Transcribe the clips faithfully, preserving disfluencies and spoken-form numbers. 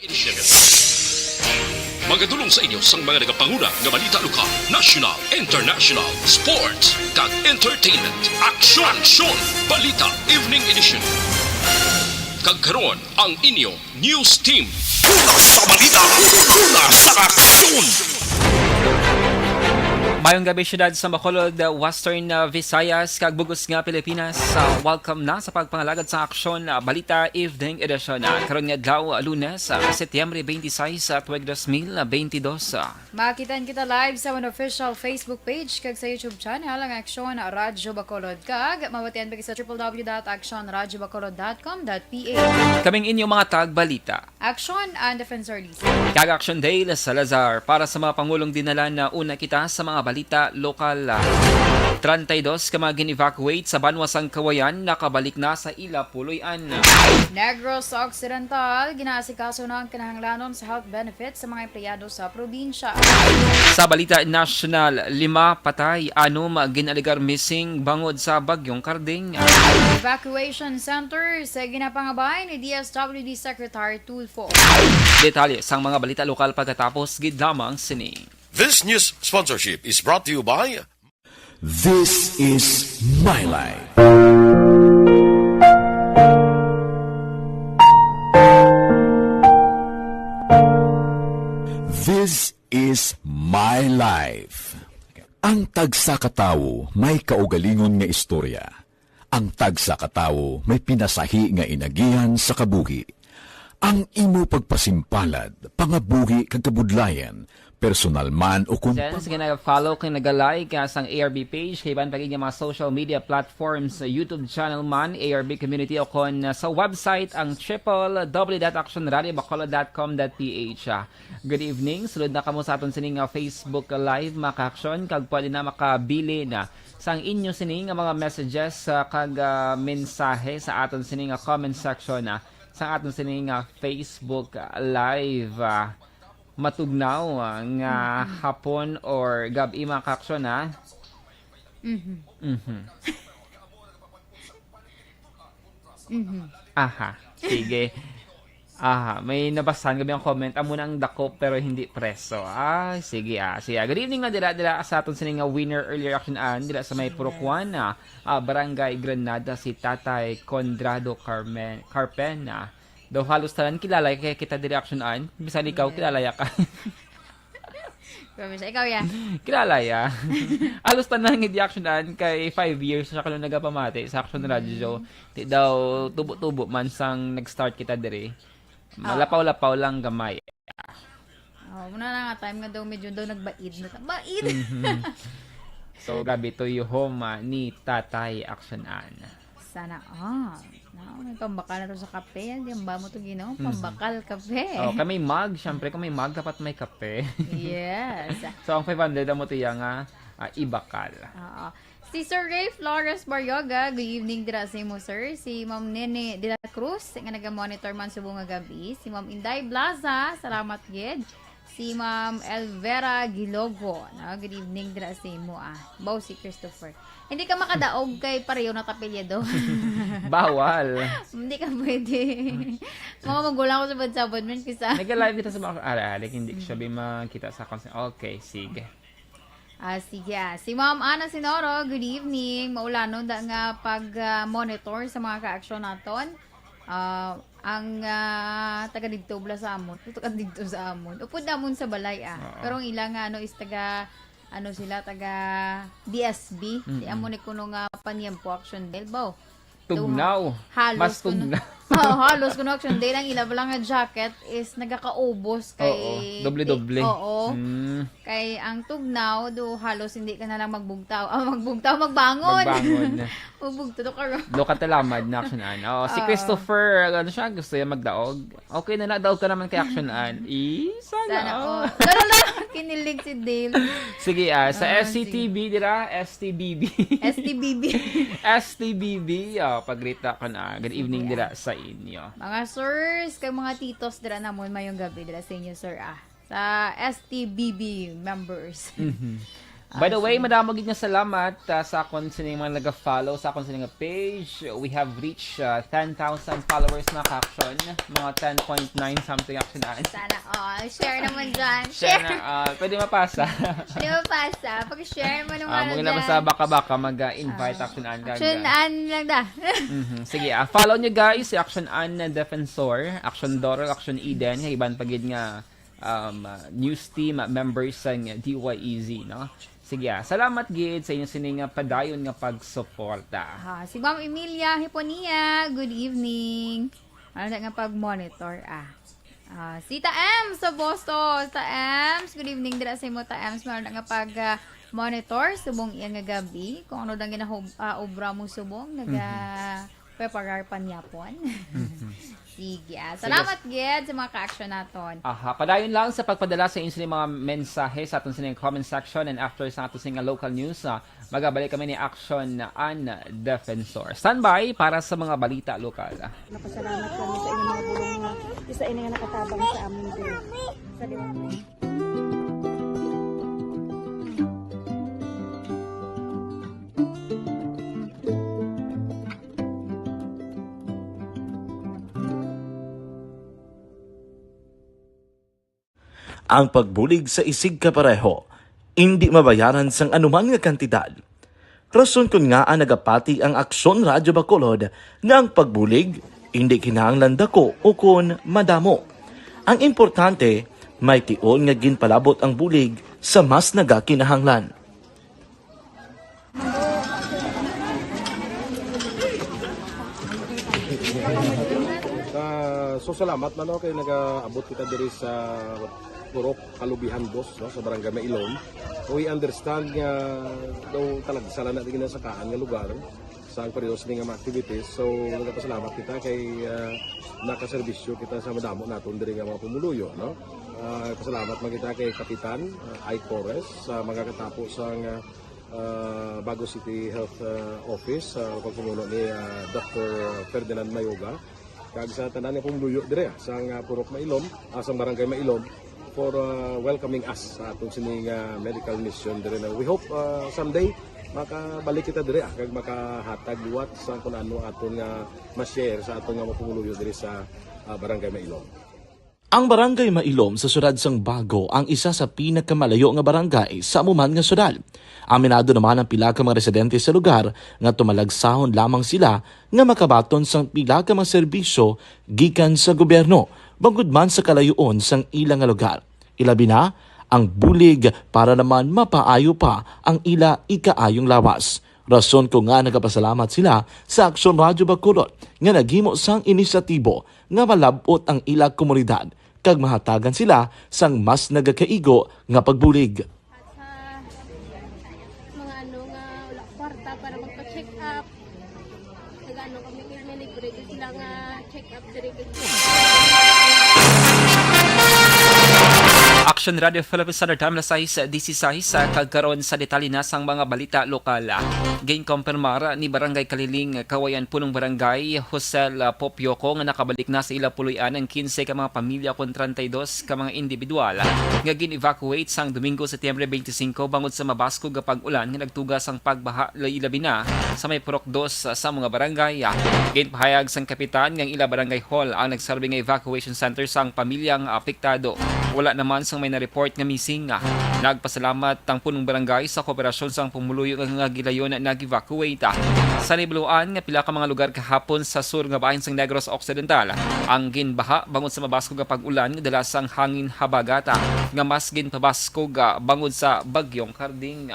Edition. Magadulong sa inyo sang mga nagapanguna nga balita lokal, national, international, sports, kag entertainment. Aksyon! Aksyon! Balita Evening Edition. Kag karon, ang inyo news team. Una sa balita, una sa aksyon. Mayong gabi, siyudad sa Bacolod, Western, uh, Visayas, kag bug-os nga Pilipinas. Uh, welcome na sa pagpangalagad sa Aksyon, uh, Balita Evening Edition. Uh, karon nga adlaw, uh, Lunes, uh, Setyembre twenty-six, uh, tuig dos mil twenty-dos. Uh, Makitaan kita live sa amon official Facebook page kag sa YouTube channel, ang Aksyon Radyo Bacolod, kag mabatian pa kita sa triple W dot action radyo bacolod dot com dot P H. Kaming inyong mga tagbalita. Action and Defensor Lisa. Kag Action Dale Salazar. Para sa mga pangulong dinala, na una kita sa mga balita lokal. Treinta y dos ka mga gin-evacuate sa banwa sang Kawayan nakabalik na sa ila puloy-an. Negros Occidental, ginaasikaso na ang kinahanglanon sa health benefits sa mga empleyado sa probinsya. Sa balita nasyonal, lima patay, anom gin-alegar missing bangod sa Bagyong Karding. Evacuation centers, ginapangabay ni D S W D Secretary Tulfo. Detalye sang mga balita lokal pagkatapos gid lamang sini. This news sponsorship is brought to you by This is My Life. This is My Life. Ang tagsa ka tawo may kaugalingon nga istorya. Ang tagsa ka tawo may pinasahi nga inagihan sa kabuhi. Ang imo pagpasimpalad, pangabuhi kag kabudlayan, personal man o kon Sen, pang- sige, nag-follow kag nag-like, ah, sang A R B page, kag iban pa gid nga mga social media platforms, sa YouTube channel man, A R B Community, o kon, ah, sa website, ang triple W dot action radio bacolod dot com dot P H, ah. Good evening. Sulod na kamo sa aton sini nga Facebook Live, mga ka-aksyon, kag pwede na makabili na sang inyo sini nga mga messages, ah, kag, ah, mensahe sa aton sini nga comment section, ah, sa aton sini nga Facebook Live, ah. Matugnaw, ah, nga Mm-mm. hapon or gab-i, mga ka-aksyon, ah. Mhm. Mhm. Mhm. Aha, sige. Aha, may nabasahan kami ang comment. Amo na ang dako pero hindi preso. Ah, sige, ah. Sige, ah. Good evening nga dira, dira sa aton sini nga winner earlier, action an, dira sa may Yes. Purukuan, ah, ah, Barangay Granada, si Tatay Condrado Carmen, Carpena. Daw halos tanan kilala kay kita diri, action an. Bisan ikaw, Yes. kilala ya ka. Promise, ikaw ya. Kilala ya. Halos tanan nga di, action an, kay five years siya kuno nagapamati sa Action Mm. Radio. Di daw tubo-tubo man sang nag-start kita diri. Ah. Malapaw-lapaw lang gamay. Oh, muna na nga time nga daw medyo daw nagbaid na ta-, baid. Mhm. So, gabi to you home, ah, ni Tatay, action an. Sana all. No, may pambakal na to sa kape. Yan, yan ba mo to, Ginoo? Mhm. Pambakal kape. Oh, kami mag, syempre, kung may mag, dapat may kape. Yes. So, ang five hundred, amo to iya nga, ah, ibakal. Oo. Si Sir Ray Flores Baryoga, good evening dira sa imo, sir. Si Ma'am Nene de la Cruz, nga naga-monitor man subong nga gabi. Si Ma'am Inday Blaza, salamat gid. Si Ma'am Elvera Gilogo, no? Good evening dira sa imo, ah. Baw si Christopher. Hindi ka makadaog kay pareho na tapilya do. Bawal. Hindi ka pwede. Mga magulang ko sa bansabon man kisa. Nag-live kita sa mga, ah, ah, like, hindi siya Mm. bi makita sa akon. Okay, sige. Ah, sige, ah. Si Ma'am Ana Sinoro, good evening. Maulanon da nga pag, ah, monitor sa mga ka-aksyon naton. Ah, ang, ah, taga didto bala sa amon. Taga didto sa amon. Upod namon sa balay, ah. Oo. Pero ang ila nga, ano, is taga, ano sila, taga D S B. Di Mm-mm. amo ni kuno nga panyempo, action, Del, baw. Tugnaw. Halos Mas kuno, tugnaw. Oo, halos kuno, action, Del, ang ila bala nga jacket is nagakaubos kay Oo, doble-doble. Oo. Mm. Kay ang tugnaw, do halos hindi ka na lang magbugtaw. Ah, magbugtaw, magbangon. Magbangon. Magbugtaw to karon. Do ka talamad na, action, an. Oo, si Oo. Christopher, ano siya, gusto niya magdaog. Okay na, nadaog ka naman kay action, an. Eh, sana Sana all. all. Lalo lang, kinilig si Dale. Sige, ah, sa Ah, S C T B, sige. dira, S T B B. S T B B. S T B B, ah, pagrita ko na. Good Sige, evening, ah. dira sa inyo. Mga sirs, kay mga titos, dira namon, mayong gabi, dira sa inyo, sir, ah. Sa S T B B members. Mhm. By the way, madamo gid nga salamat, ah, sa akon sining mga naga-follow sa akon sining nga page. We have reached, ah, ten thousand followers na ka-action. Mga ten point nine something action an. Sana all. Share naman dyan. Share na, ah, pwede mapasa. Pwede mapasa. Pag-share mo nung Ah, ano muna dyan. Basta baka-baka mag-invite Ah. action an kag Action an lang da. Mhm. Sige, ah, follow nyo guys si Action An Defensor, Action Doro, Action Eden, kag iban pa gid nga um, uh, news team, uh, members sang D Y E Z, no? Sige, ah, salamat gid sa inyo sining nga padayon nga pagsuporta. Ah, si Ma'am Emilia Hiponia, good evening. Ano na nga pag-monitor, ah? Ah, si Ta Ems sa Boston. Ta Ems, good evening dira sa imo, Ta Ems. Ano na nga pag, ah, monitor subong iya nga gabi? Kung ano nang ginahub-, ah, obra mo subong, naga Mhm. preparar pa niya pon. Mhm. Sige, ah. Sige. Salamat gid sa mga ka-action naton. Aha, padayon lang sa pagpadala sa inyo mga mensahe sa aton sining comment section, and after sa aton sining local news, ah, magabalik kami ni Action An Defensor. Standby para sa mga balita lokal. Napasalamat kami sa inyong mga bulong nga isa ini nga nakatabang sa amon din. Sa liwanag. Ang pagbulig sa isigkapareho indi mabayaran sang anuman nga kantidad. Rason kon ngaa nagapati ang Aksyon Radyo Bacolod nga ang pagbulig indi kinahanglan dako ukon madamo. Ang importante, may tion nga ginpalabot ang bulig sa mas nagakinahanglan. Ah, so salamat man, no, kay nagaabot kita diri sa Purok Kalubihan, boss, no, sa Barangay Mailom. We understand nga daw talagsa lang na di ginasakaan nga lugar sa ang periodo sini nga mga activities. So, nagapasalamat kita kay, ah, nakaserbisyo kita sa madamo naton diri nga mga pumuluyo, no? Ah, pasalamat man kita kay Kapitan, ah, Ike Torres, sa mga katapo sang, ah, ah, Bago City Health, ah, Office, sa pagpamuno ni, ah, Doktor Ferdinand Mayoga, kag sa tanan nga pumuluyo dire, ah, sang, ah, Purok Mailom, ah, sang Barangay Mailom, for, ah, welcoming us sa atong sining, ah, medical mission dire na. We hope, ah, someday makabalik kita dire, ah, kag makahatag liwat sa kun ano aton nga ma-share sa aton nga mga pumuluyo dire sa, ah, Barangay Mailom. Ang Barangay Mailom sa siyudad sang Bago ang isa sa pinakamalayo nga barangay sa amo man nga siyudad. Aminado naman ang pila ka mga residente sa lugar nga tumalagsahon lamang sila nga makabaton sang pila ka mga serbisyo gikan sa gobyerno, bangod man sa kalayoon sang ila nga lugar. Ilabi na ang bulig para naman mapaayo pa ang ila ikaayong lawas. Rason ko nga nagapasalamat sila sa Aksyon Radyo Bacolod nga naghimo sang inisyatibo nga malab-ot ang ila komunidad kag mahatagan sila sang mas nagakaigo nga pagbulig. At sa mga ano nga wala kwarta para magpa-check up, nag-ano kami, kay may libre gyud sila nga check up diri. Action Radio Philippines Standard Time, alas sais disisais, ah, kag karon sa detalye na sang mga balita lokal. Ginkompirmar ni Barangay Kaliling, Kawayan, Punong Barangay Josel, ah, Popioco nga nakabalik na sa ila puloy-an ang kinse ka mga pamilya kon treinta y dos ka mga individual nga gin-evacuate sang Domingo, Setyembre twenty-five, bangod sa mabaskog nga pag-ulan nga nagtuga sang pagbaha, ilabi na sa may Purok Dos sa mga barangay. Ginpahayag sang kapitan nga ang ila barangay hall ang nagserbi nga evacuation center sang pamilyang apektado. Wala naman sang may na-report nga missing. Nagpasalamat ang punong barangay sa kooperasyon sang pumuluyo nga, nga gilayon nag-evacuate. Sa nahibaluan nga pila ka mga lugar kahapon sa sur nga bahin sang Negros Occidental ang ginbaha bangod sa mabaskog nga pag-ulan nga dala sang hangin habagat nga mas ginpabaskog, ah, bangod sa Bagyong Karding.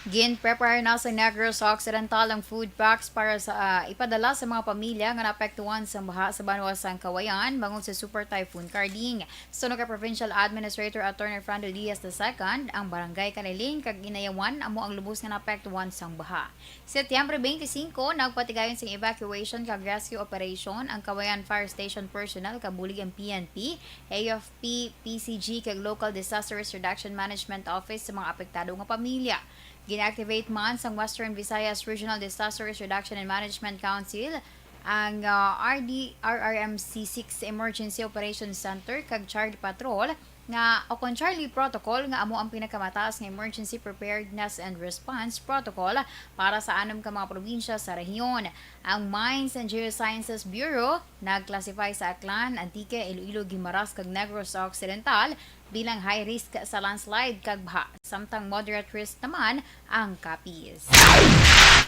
Gin-prepare na sa Negros Occidental ang food packs para sa, ah, ipadala sa mga pamilya nga naapektuhan sa baha sa banwa sang Kawayan bangod sa Super Typhoon Karding. Suno kay Provincial Administrator Attorney Fernando Diaz the second, ang Barangay Kaliling kag Inayawan amo ang lubos nga naapektuhan sang baha. Setyembre twenty-five, nagpatigayon sing evacuation kag rescue operation ang Kawayan Fire Station personnel, kabulig ang P N P, A F P, P C G, kag Local Disaster Risk Reduction Management Office sa mga apektado nga pamilya. Gin-activate man sang Western Visayas Regional Disaster Risk Reduction and Management Council ang, ah, R D, R R M C six Emergency Operations Center kag Child Patrol nga o kon Charlie Protocol, nga amo ang pinakamataas nga emergency preparedness and response protocol para sa anom ka mga probinsya sa rehiyon. Ang Mines and Geosciences Bureau nag-classify sa Aklan, Antique, Iloilo, Guimaras, kag Negros Occidental bilang high risk sa landslide kag baha, samtang moderate risk naman ang Capiz.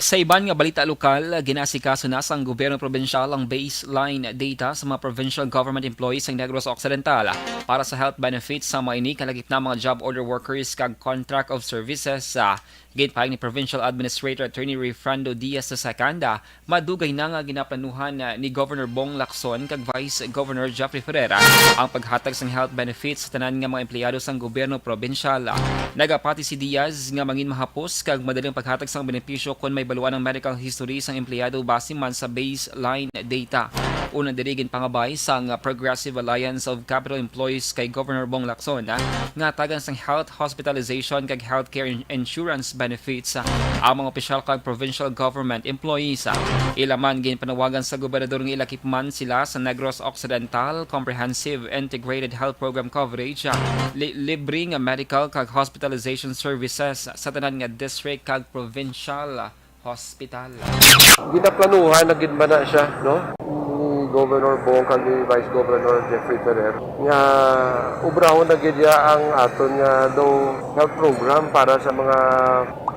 Sa iban nga balita lokal, ginaasikaso na sang gobyerno probinsyal ang baseline data sa mga provincial government employees sa Negros Occidental para sa health benefits sa mga ini, kalagip na mga job order workers kag contract of services. Ah, ginpahayag ni Provincial Administrator Attorney Refrando Diaz the second, ah, madugay na nga ginaplanuhan, ah, ni Governor Bong Lacson kag Vice Governor Jeffrey Ferreira ang paghatag sang health benefits sa tanan nga mga empleyado sang gobyerno probinsyal. Nagapati si Diaz nga mangin mahapos kag madali ang paghatag sang benepisyo kon may baluan ang medical history sang empleyado base man sa baseline data. Una diri, ginpangabay sang Progressive Alliance of Capitol Employees kay Governor Bong Lacson, ah, nga tagan sang health hospitalization kag healthcare in-, insurance benefits, ah, ang mga opisyal kag provincial government employees. Ah, ila man ginpanawagan sa gobernador nga ilakip man sila sa Negros Occidental Comprehensive Integrated Health Program coverage, ah, li-, libre nga medical kag hospitalization services sa tanan nga district kag provincial, ah, hospital. Ginaplanuhan na gid man na siya, no? Ni Governor Bong kag ni Vice Governor Jeffrey Ferrer nga ubrahon na gid ya ang aton nga daw health program para sa mga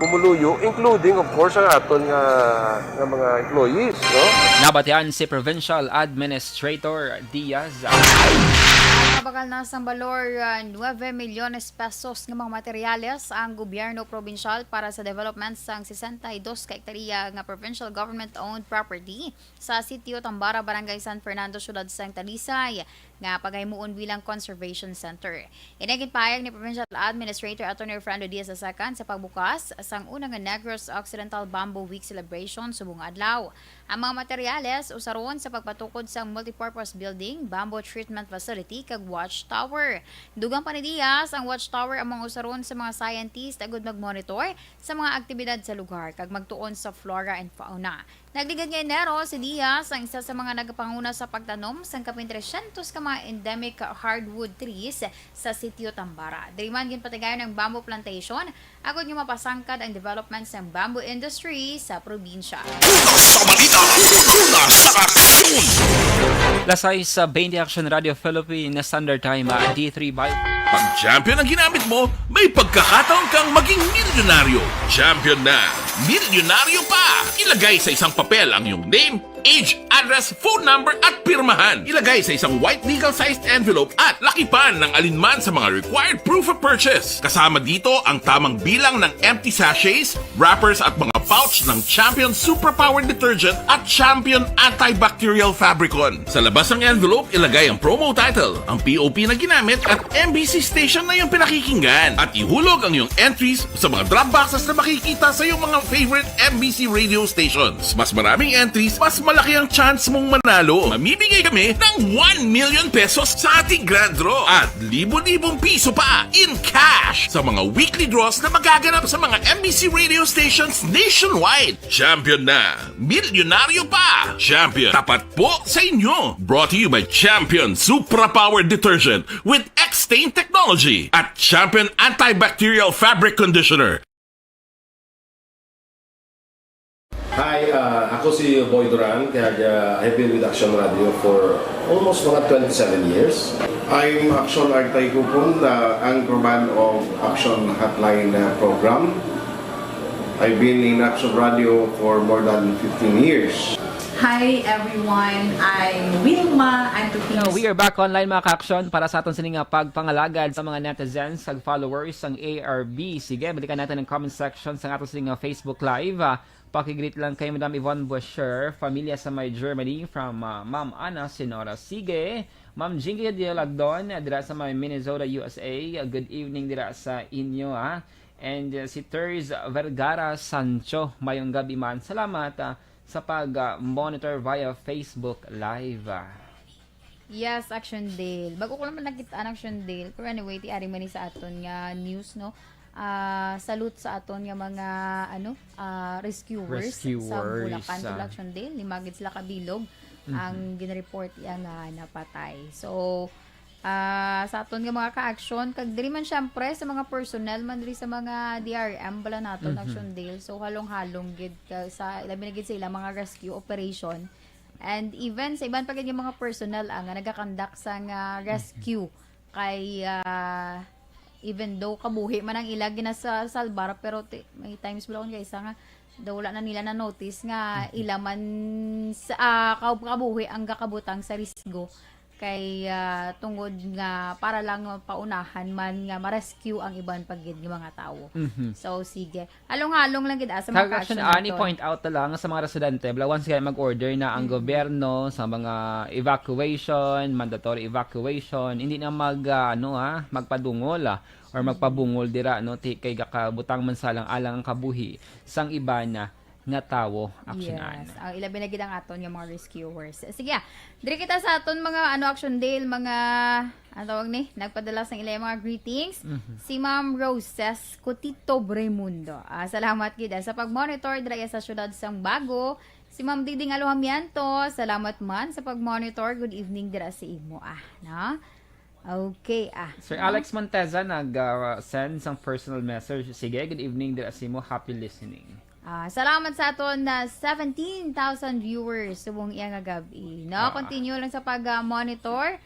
pumuluyo, including, of course, ang aton nga, nga mga employees, no? Nabatian si Provincial Administrator Diaz. Mabakal na sang balor, ah, nuebe milyones pesos nga mga materyales ang gobyerno probinsyal para sa development sang sesenta y dos ka hektarya nga provincial government-owned property sa Sitio Tambara, Barangay San Fernando, Siyudad sang Talisay, nga pagahimuon bilang conservation center. Ini ginpahayag ni Provincial Administrator Attorney Fernando Diaz the second sa pagbukas sang una nga Negros Occidental Bamboo Week celebration subong nga adlaw. Ang mga materyales usaron sa pagpatukod sang multipurpose building, bamboo treatment facility, kag watchtower. Dugang pa ni Diaz, ang watchtower amo ang usaron sa mga scientist agud mag-monitor sa mga aktibidad sa lugar kag magtuon sa flora and fauna. Nagligad nga Enero si Diaz ang isa sa mga nagapanguna sa pagtanom sang kapin tresyentos ka mga endemic hardwood trees sa Sitio Tambara. Diri man ginpatigayon ang bamboo plantation agud nga mapasangkad ang development sang bamboo industry sa probinsya. Una sa balita, una sa aksyon. Las sais sa twenty Action Radio Philippine Standard Time, ah, D three by. Pag Champion ang ginamit mo, may pagkakataon kang maging milyonaryo. Champion na, milyonaryo pa! Ilagay sa isang papel ang iyong name, age, address, phone number, at pirmahan. Ilagay sa isang white legal-sized envelope at lakipan ng alinman sa mga required proof of purchase. Kasama dito ang tamang bilang ng empty sachets, wrappers, at mga pouch ng Champion Superpower Detergent at Champion Antibacterial Fabricon. Sa labas ng envelope, ilagay ang promo title, ang P O P na ginamit, at M B C station na iyong pinakikinggan. At ihulog ang iyong entries sa mga drop boxes na makikita sa iyong mga favorite M B C radio stations. Mas maraming entries, mas malaki ang chance mong manalo. Mamimigay kami ng one million pesos sa ating grand draw at libo-libong piso pa in cash sa mga weekly draws na magaganap sa mga M B C radio stations nationwide. Champion na! Milyonaryo pa! Champion, tapat po sa inyo! Brought to you by Champion Supra Power Detergent with X-Stain Technology at Champion Antibacterial Fabric Conditioner. Hi, ah, ako si Boy Duran, kaya, ah, I've been with Action Radio for almost mga twenty-seven years. I'm Action Artay Kupon, the anchorman of Action Hotline, uh, program. I've been in Action Radio for more than fifteen years. Hi everyone, I'm Wilma Antipino. So, we are back online, mga ka-action, para sa aton sini nga pagpangalagad sa mga netizens kag followers sang A R B. Sige, balikan natin ang comment section sa aton sini nga Facebook Live. Ah, pakigreet lang kay Madam Yvonne Boucher, pamilya sa may Germany, from, ah, Ma'am Ana Senora. Sige, Ma'am Jinky Diolagdon, dira sa may Minnesota, U S A. Good evening dira sa inyo, ah. And, uh, si Terz Vergara Sancho, mayong gabi man. Salamat, ah, sa pag, ah, monitor via Facebook Live, ah. Yes, Action Dale. Bago ko naman nakita ang Action Dale. Pero anyway, ti ari man ni sa aton nga news, no? Ah, salute sa aton nga mga, ano, ah, rescuers sa Rescuers, Bulacan, ah. Action Dale. Lima gid sila kabilog ang Mhm. ginreport iya nga napatay. So, Ah, sa aton nga mga ka-action, kag diri man siyempre sa mga personnel man diri sa mga D R M bala naton, Mhm. Action Dale. So, halong-halong gid ka sa, labi na gid sa ilang mga rescue operation. And even sa iban pa gid nga mga personnel, ah, nga nagakandak sa nga Mhm. rescue kay, ah, even though kabuhi man ang ila ginasalbar, pero ti-, may times bala kung kaisa nga daw wala na nila na-notice nga Mhm. ila man sa, ah, kab-, kabuhi ang gakabutang sa risgo kay, ah, tungod nga para lang paunahan man nga ma-rescue ang iban pa gid nga mga tawo. Mhm. So, sige. Halong-halong lang gid, ah, sa mga Kag action, ka-action ani naton. Point out na lang sa mga residente, bala once kaya mag-order na ang Mm. gobyerno sa mga evacuation, mandatory evacuation, hindi na mag, ah, ano, ah, magpadungol, ah, or Mm. magpabungol dira, no? Ti-, kay gakabutang man sa alang-alang ang kabuhi sang iban na nga tawo, action Yes. an. Ang ilabi na gid ang aton nga mga rescuers. Sige, ah. Diri kita sa aton mga, ano, Action Dale, mga, ano tawag ni? Nagpadala sang ilay mga greetings. Mhm. Si Ma'am Roses Cotito Bremundo. Ah, salamat gid, ah, sa pag-monitor dira sa siyudad sang Bago. Si Ma'am Diding Alojamiento, salamat man sa pag-monitor. Good evening dira sa imo, ah, no? Okay, ah, Sir no? Alex Monteza nag, ah, send sang personal message. Sige, good evening dira sa imo. Happy listening. Ah, salamat sa aton na seventeen thousand viewers subong iya nga gab-i, no? Ah. Continue lang sa pag, ah, monitor.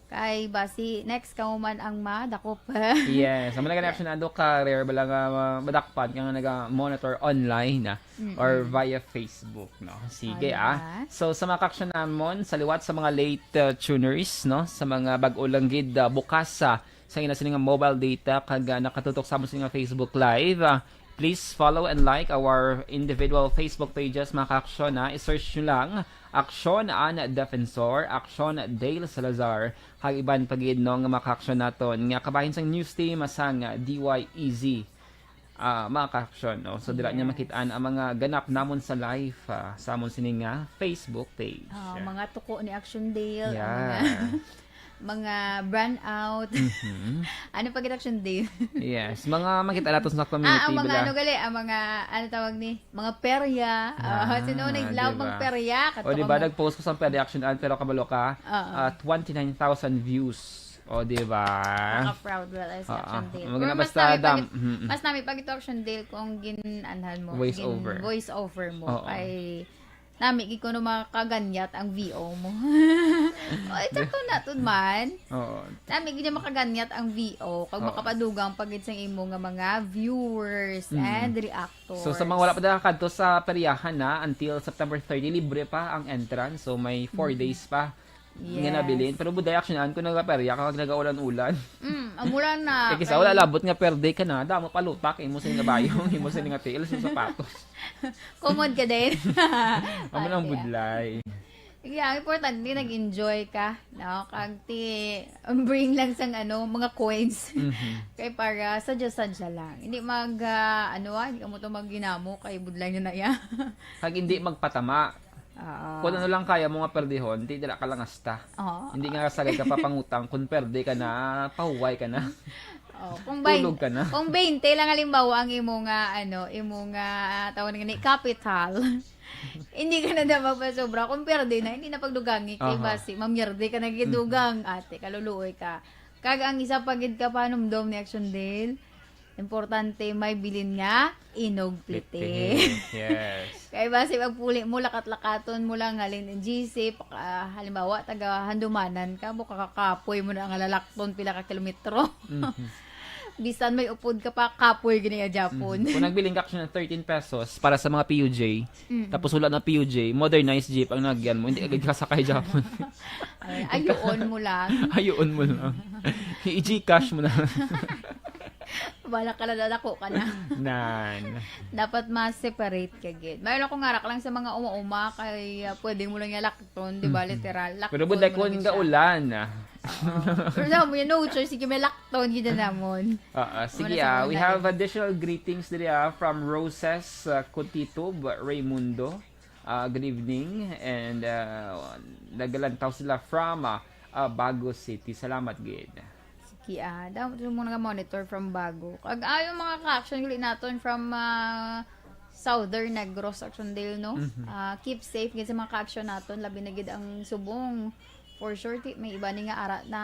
Kay basi next ka man ang madakop. Yes, ang mga Yes. action ando ka rare bala nga, ah, madakpan ka nga naga-monitor online, ah, or Mm-mm. via Facebook, no? Sige, ah. Alright. So, sa mga ka-action namon, sa liwat sa mga late, uh, tuners, no? Sa mga bag-o lang gid, uh, bukas, uh, sa ina sini nga mobile data, kag, uh, nakatutok sa amon sini nga Facebook Live, uh, please follow and like our individual Facebook pages, mga ka-action, ha? I-search nyo lang, Action an Defensor, Action Dale Salazar, kag iban pa gid, no, nga mga ka-action naton, nga kabahin sang news team, sang, uh, D Y E Z. Ah, mga ka-action, no? So, dira niya Yes. makitaan ang mga ganap namon sa life, ah, sa amon sini nga Facebook page. Ah, mga tuko ni Action Dale, ang Yeah. mga, mga brownout. Mhm. Ano pa gid Action Dale? Yes, mga makita nato sa community, Ah, ang mga bala. Ano gali, ang mga, ano tawag ni? Mga perya. Ah, Ah, sino na idlaw di ba? Magperya? O, di ba? Kato ka mo. Nag-post ko sa perya action ad, pero kabalo ka, Oo. ah, twenty-nine thousand views. O, di ba? Naka-proud wala si Oo. Action Dale. Maganda Pero mas basta nami pa dam-, git-, mm, mm. mas nami pa gito Action Dale kung gin-, anhan mo, Voice gin-, over. Voice over mo. Oo. Kay nami gid kuno makaganyat ang V O mo. Oy, sakto na to man. Oo. Nami gid makaganyat ang V O kag Oo. makapadugang pa gid sa imo nga mga viewers Mm. and reactors. So, sa mga wala pa nakakadto sa peryahan na, until September thirty, libre pa ang entrance. So, may four Mm. days pa. Nga Yes. nabilin. Pero buday action an, kung nagaperya ka, kag nagaulan-ulan. Mm, umulan na. Kay kisa Kay wala labot nga perde ka na, damo pa lutak, imo sini nga bayong, imo sini nga tiil, sa sapatos. Kumod ka din. Amo nang Pati, ah. budlay. Yeah, ang importante, nag-enjoy ka, no? Kag ti, bring lang sang, ano, mga coins. Mhm. Kay para sadya-sadya lang. Hindi mag, ah, ano, ah, hindi ka mo to magginamo kay budlay na na iya. Kag hindi magpatama. Oo. Kung ano lang kaya mo nga perdihon, di dira ka lang hasta. Oo. Hindi nga sagad ka papangutang, kung perde ka na, pahuway ka na. Oh, kung bain-, Tulog ka na. Kung bainte lang halimbawa ang imo nga, ano, imo nga, ah, tawag nga ni, capital, hindi ka na daw magpasobra. Kung perde na, hindi na pagdugangi kay Aha. basi, mamierde ka na Mm. gidugang, ate, kaluluoy ka. Kag ang isa pa gid ka panumdom ni Action Dale, importante may bilin nga inog pliti. Pliti. Yes. Kay basi magpuli mo, lakat-lakaton mo lang halin ang G C, paka-, halimbawa, taga Handumanan ka, buka kakapoy mo na ang lalakton pila ka kilometro. Mhm. Bisan may upod ka pa, kapoy gini nga Japon. Mhm. Kung nagbiling ka siya ng thirteen pesos para sa mga P U J, Mm. tapos wala na P U J, modernized jeep ang nagyan mo, hindi agad ka sakay Japon. Ay, ayuon mo lang. Ayuon mo lang. I-Gcash mo na. Wala ka na, dadako ka na. Nan. Dapat ma-separate ka gid. Mayroon akong arak lang sa mga uma-uma kay, ah, pwede mo lang yung lakton, di ba? Mhm. Literal. Lakton Pero buday mo ko lang nga siya. ulan, ah. Oo. Pero sa mo yun, no choice. Sige, may lakton, gid na namon. Ah, ah, sige, Wala sa ah, mga we have lain. additional greetings diri, ah, from Roses, ah, Kutitub Raymundo. Ah, good evening, and, ah, nagalantaw sila from, ah, ah, Bago City. Salamat gid. Sige, ah, daw mo nga monitor from Bago. Kag, ah, yung mga ka-action gali naton from, ah, Southern Negros, Action Dale, no? Mhm. Ah, keep safe gid sa mga ka-action naton, labi na gid ang subong For sure, ti, may iba ni nga ara na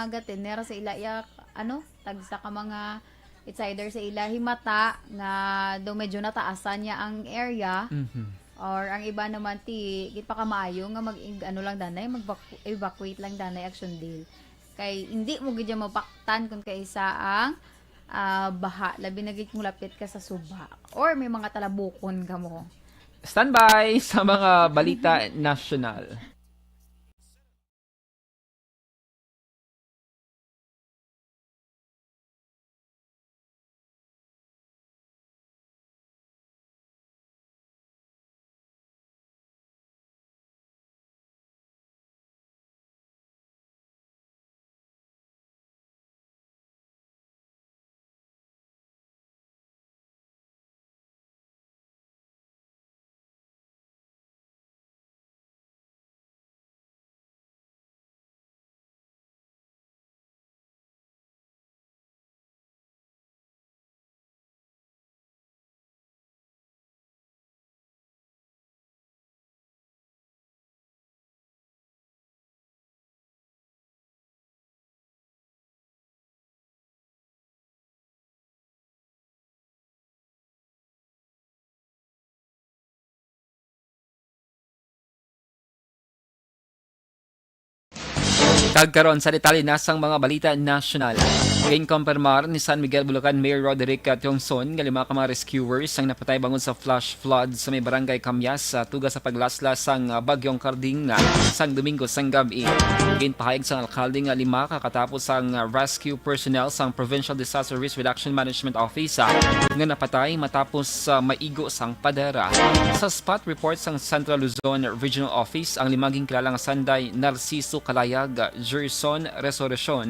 gatener sa ila iya, ano, tagsa ka mga, it's either sa ila himata nga daw medyo nataasan niya ang area, Mhm. or ang iba naman, ti, gid pa kamaayo nga mag, ano lang danay, mag evacuate lang danay, Action Dale. Kay hindi mo gid siya mapaktan kung kaisa ang, ah, baha, labi na gid kung lapit ka sa suba or may mga talabukon ka mo. Standby sa mga balita nasyonal. Kag karon sa detalye na sang mga balita nasyonal. Ginkompirmar ni San Miguel, Bulacan Mayor Roderick Tiongson nga lima ka mga rescuers ang napatay bangod sa flash flood sa may barangay Camyas, sa tuga sa paglaslas sang, ah, Bagyong Carding, ah, sang Domingo sang gab-i. Ginpahayag sang alkalde nga lima ka katapos ang, ah, rescue personnel sang Provincial Disaster Risk Reduction Management Office, ah, nga napatay matapos, ah, maigo sang padera. Sa spot report sang Central Luzon Regional Office, ang lima ginkilala nga sanday Narciso Kalayag, Jerson Resurreccion,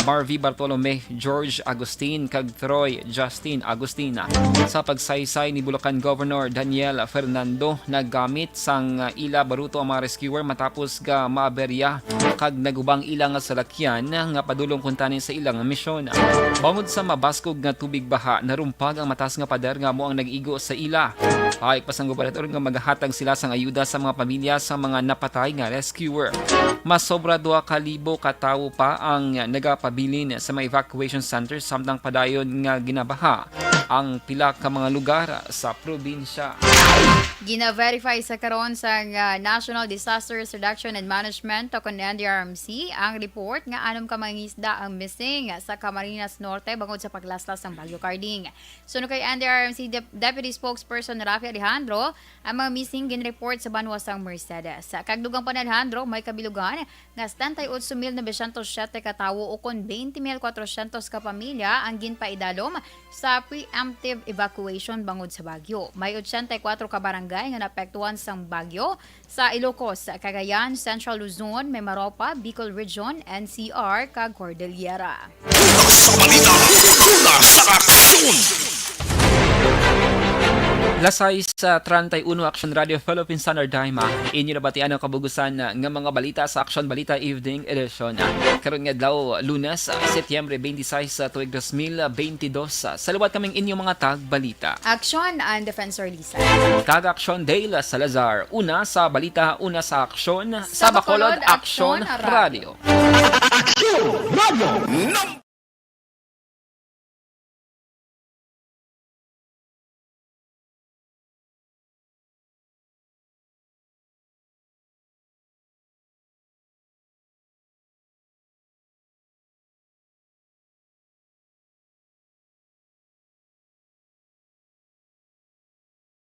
Marvy Bartolome, George Agustin, kag Troy Justin Agustin. Sa pagsaysay ni Bulacan Governor Daniel Fernando, nagamit sang ila baruto ang mga rescuer matapos ga maaberya kag nagubang ila nga salakyan nga padulong kuntani sa ilang misyon. Bangod sa mabaskog nga tubig baha, narumpag ang mataas nga pader nga amo ang nag-igo sa ila. Pahayag pa sang gobernador nga magahatag sila sang ayuda sa mga pamilya sa mga napatay nga rescuer. Mas sobra duha ka libo ka tawo pa ang nagapabilin sa mga evacuation centers, samtang padayon nga ginabaha ang pila ka mga lugar sa probinsya. Gina-verify sa karon sang, ah, National Disaster Risk Reduction and Management o kon N D R M C ang report nga anom ka mangingisda ang missing sa Camarines Norte bangod sa paglaslas sang Bagyo Carding. Suno kay N D R M C Dep-, Deputy Spokesperson Rafi Alejandro, ang mga missing ginreport sa banwa sang Mercedes. Kag dugang pa ni Alejandro, may kabilugan nga setenta y ocho mil novecientos siete ka tawo ukon twenty mil cuatrocientos ka pamilya ang ginpaidalom sa preemptive evacuation bangod sa bagyo. May ochenta y cuatro ka barangay nga naapektuhan sang bagyo sa Ilocos, Cagayan, Central Luzon, Mimaropa, Bicol Region, N C R, kag Cordillera. Sa balita, una sa aksyon. Las sais treinta y uno, Action Radio Philippine Standard Time. Inyo nabatian ang kabugusan nga mga balita sa Action Balita Evening Edition. Karon nga adlaw, Lunes, Setyembre twenty-six, tuig dos mil bentidós. Sa liwat kaming inyong mga tagbalita. Action and Defensor Lisa. Kag Action Dale Salazar. Una sa balita, una sa aksyon. Sa Bacolod, Action Radio. Action Radio. Num-